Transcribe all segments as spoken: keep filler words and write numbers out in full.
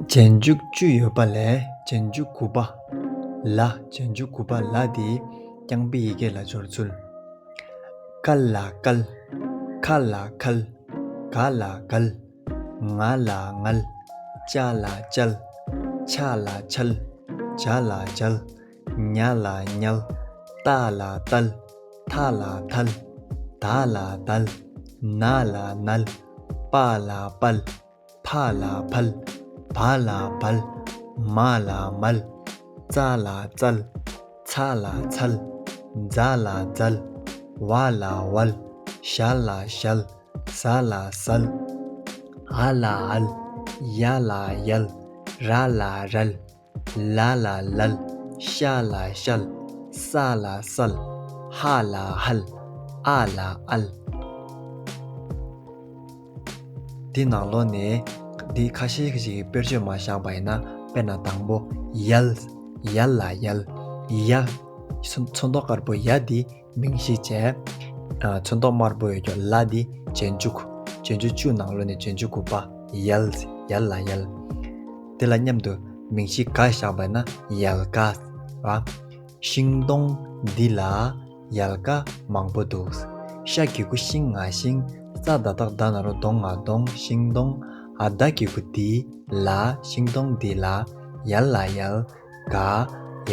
རྗེས་འཇུག་བཅུ་ཡོད་པ་ལས་རྗེས་འཇུག་དགུ་པ། ལ། རྗེས་འཇུག་དགུ་པ་ལ་དེ་རྐྱང་པའི་ཡི་གེ་ལ་སྦྱོར་ཚུལ། ཀ་ལ་ཀལ། ཁ་ལ་ཁལ། ག་ལ་གལ། ང་ལ་ངལ། ཅ་ལ་ཅལ། ཆ་ལ་ཆལ། ཇ་ལ་ཇལ། ཉ་ལ་ཉལ། ཏ་ལ་ཏལ། ཐ་ལ་ཐལ། ད་ལ་དལ། ན་ལ་ནལ། པ་ལ་པལ། ཕ་ལ་ཕལ། བ་ལ་བལ། མ་ལ་མལ། ཙ་ལ་ཙལ། ཚ་ལ་ཚལ། ཛ་ལ་ཛལ། ཝ་ལ་ཝལ། ཞ་ལ་ཞལ། ཟ་ལ་ཟལ། འ་ལ་འལ། ཡ་ལ་ཡལ། ར་ལ་རལ། ལ་ལ་ལལ། ཤ་ལ་ཤལ། ས་ལ་སལ། ཧ་ལ་ཧལ། ཨ་ལ་ཨལ། འདི་ནང་ལོགས་ནས་འདི་ཁ་ཤས་ཤིག་དཔེར་བརྗོད་མ་བཞག་པ་ཡིན་ན། དཔེར་ན་དང་པོ་ཡལ། ཡལ་ལ་ཡལ། ཡ། ཚོན་ཚོན་མདོག་དཀར་པོ་ཡ་འདི་མིང་གཞི་བྱས། ཨ། ཚོན་མདོག་དམར་པོ་ཡོད་ཀྱང་ལ་འདི་རྗེས་འཇུག་རྗེས་འཇུག་བཅུ་ནང་ལོགས་ནས་རྗེས་འཇུག་དགུ་པ། ཡལ། ཡལ་ལ་ཡལ། དེ་ལ་མཉམ་དུ་མིང་གཞི་ག་བཞག་པ་ཡིན་ན་ཡལ་ག་རེད་བ། ཤིང་སྡོང་འདི་ལ་ཡལ་ག་མང་པོ་འདུག་ཤ་གི་གུ་ཤིང་ང་ཤིང་། ས་ད་བཏགས་སྡ་ན་རོ་སྡོ་ང་སྡོང་། ཤིང་སྡོང་། འ་ད་གི་གུ་འདི་ལ། ཤིང་སྡོང་འདི་ལ། ཡལ་ལ་ཡལ། ག་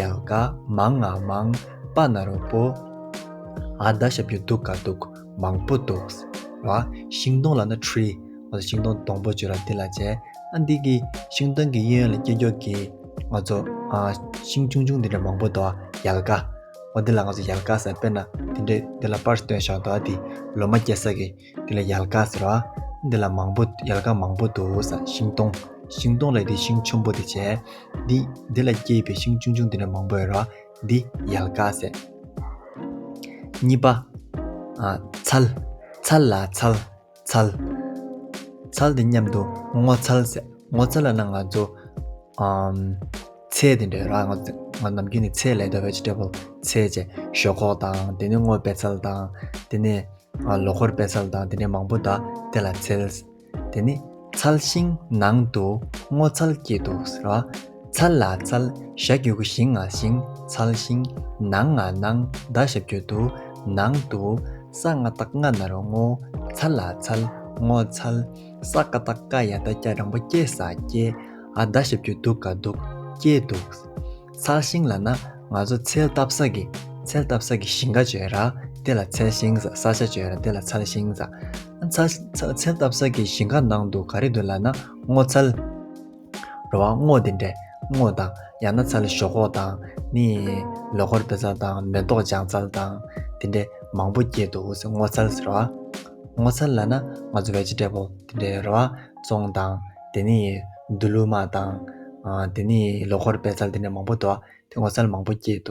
ཡལ་ག་མང་ང་མང་། པ་ན་རོ་པོ། འ་ད་ཞབས་ཀྱུ་འདུ་ག་འདུག་མང་པོ་འདུག་ར། ཤིང་སྡོང་ལབ་ན་ཊི་རི། ང་ཚོ་ཤིང་སྡོང་སྡོང་པོ་བརྗོད་ར་འདི་ལ་བྱས། ཨ། འདི་གི་ཤིང་སྡོང་གི་གཡས་གཡོན་ལ་སྐྱེ་འགྱོ་གི་ང་ཚོ། ཨ། ཤིང་ཆུང་ཆུང་འདི་འདྲ་མང་པོ་འདུག་ཡལ་ག་འོ་འདི་ལ་ང་ཚོ་ཡལ་ག་ཟེར། དཔེར་ན་འདི་འདྲའི་འདི་ལ་པར་སྟོན་བཞག་འདུག་ཨ། འདི་ལོ་མ་སྐྱེ་ས་གི་འདི་ལ་ཡལ་ག་ཟེར་བ། འདི་ལ་མང་པོ་ཡལ་ག་མང་པོ་འདུག་ཟེར། ཤིང་སྡོང་། ཤིང་སྡོང་ལ་འདི་ཤིང་ཆེན་པོ་དེ་བྱས། འདི་འདི་ལ་སྐྱེས་པའི་ཤིང་ཆུང་ཆུང་འདི་འདྲ་མང་པོ་ཡོད་ར། འདི་ཡལ་ག་ཟེར། གཉིས་པ། ཨ། ཚལ། ཚལ་ལ་ཚལ། ཚལ། ཚལ་དེ་མཉམ་དུ་སྔོ་ཚལ་ཟེར། སྔོ་ཚལ་ལབ་ན་ང་ཚོ། ཨམ། ཚལ་དེ་འདྲ་ར། ང་ཚོ་ང་ནམ་རྒྱུན་ནས་ཚལ་ལབ་དུས་བེ་ཇི་ཊེ་བལ། ཚལ་བྱས། ཞོག་ཁོག་དང་། དེ་ནས་སྔོ་པད་ཚལ་དང་། དེ་ནས། ཨ། ལོ་འཁོར་པད་ཚལ་དང་དེ་འདྲའི་མང་པོ་འདུག་དེ་ལ་ཚལ། དེ་ནི་ཚལ་ཤིང་ནང་དུ་སྔོ་ཚལ་སྐྱེས་འདུག་ཟེར་བ། ཚལ་ལ་ཚལ། ཞ་གི་གུ་ཞིང་ང་ཤིང་། ཚལ་ཤིང་། ནང་ང་ནང་། ད་ཞབས་ཀྱུ་དུ། ནང་དུ། ས་ང་བཏགས་སྔ་ན་རོ་སྔོ། ཚལ་ལ་ཚལ། སྔོ་ཚལ། ས་ཀ་བཏགས་སྐ་ཡ་བཏགས་སྐྱ་འགྲེང་བུ་སྐྱེ་ས་སྐྱེ། འ་ད་ཞབས་ཀྱུ་འདུ་ག་འདུག་སྐྱེས་འདུག་ཚལ་ཤིང་ལབ་ན་ང་ཚོ་ཚལ་བཏབ་ས་གི། ཚལ་བཏབ་ས་གི་ཞིང་ཁ་བརྗོད་ར། དེ་ལ་ཚལ་ཤིང་ཟེར། ས་ཆ་བརྗོད་ར། དེ་ལ་ཚལ་ཤིང་ཟེར། ཚལ་ཚལ་ཚལ་བཏབ་ས་གི་ཞིང་ཁ་ནང་དུ་ག་རེ་འདུག་ལབ་ན་སྔོ་ཚལ། རེད་བ། སྔོ་དེ་འདྲས། སྔོ་དང་། ཡང་ན་ཚལ་ཞོག་ཁོག་དང་། ནི་ལོ་འཁོར་པད་ཚལ་དང་། མེ་ཏོག་ལྗང་ཚལ་དང་། དེ་འདྲས་མང་པོ་སྐྱེས་འདུག་ཟེར། སྔོ་ཚལ་ཟེར་བ། སྔོ་ཚལ་ལབ་ན་ང་ཚོ་བེ་ཇི་ཊེ་བལ་དེ་འདྲས་རེད་བ། བཙོང་དང་། དེ་ནི་དུ་ལུ་མ་དང་། ཨ། དེ་ནི་ལོ་འཁོར་པད་ཚལ་དེ་འདྲས་མང་པོ་འདུག་དེ་སྔོ་ཚལ་མང་པོ་སྐྱེས་འདུག